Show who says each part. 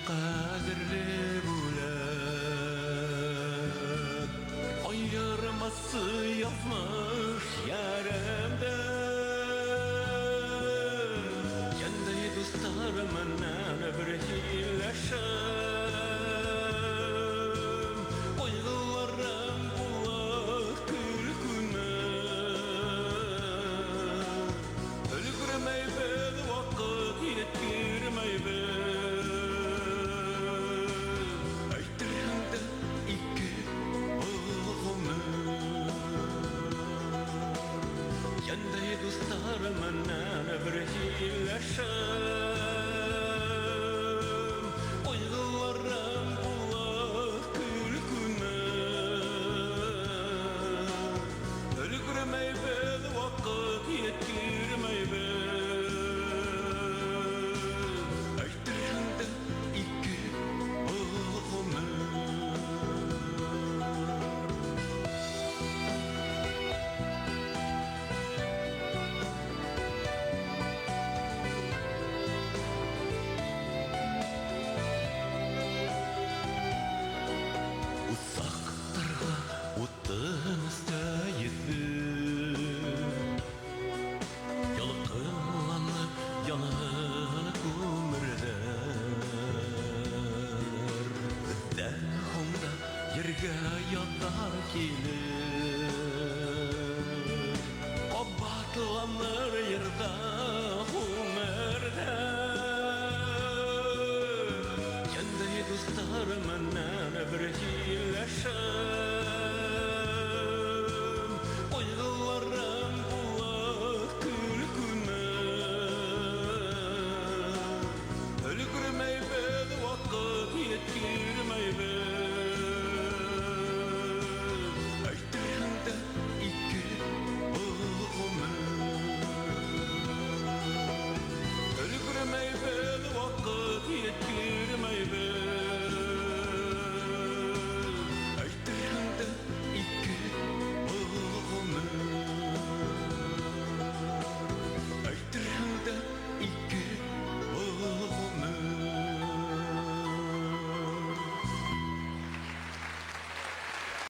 Speaker 1: Ҡәҙерле бүләк. Айырмасы яҙмыш ярымды. Йәндәй дуҫтарым менән бер һөйләшәм. Ҡайғыларым була көлкөнә. Өлгөрмәйбеҙ, ваҡыт еткермәйбеҙ. Әйтерһең дә ике ғүмер. Йәндәй дуҫтарым менән бер һөйләшәм. Ҡайғыларым була көлкөнә. Өлгөрмәйбеҙ, ваҡыт еткермәйбеҙ. Әйтерһең дә ике ғүмер. Усаҡтарға утын өҫтәйбеҙ. Ялҡынланып янһын күмерҙәр. Беҙҙән һуң да ергә яҙар килеп.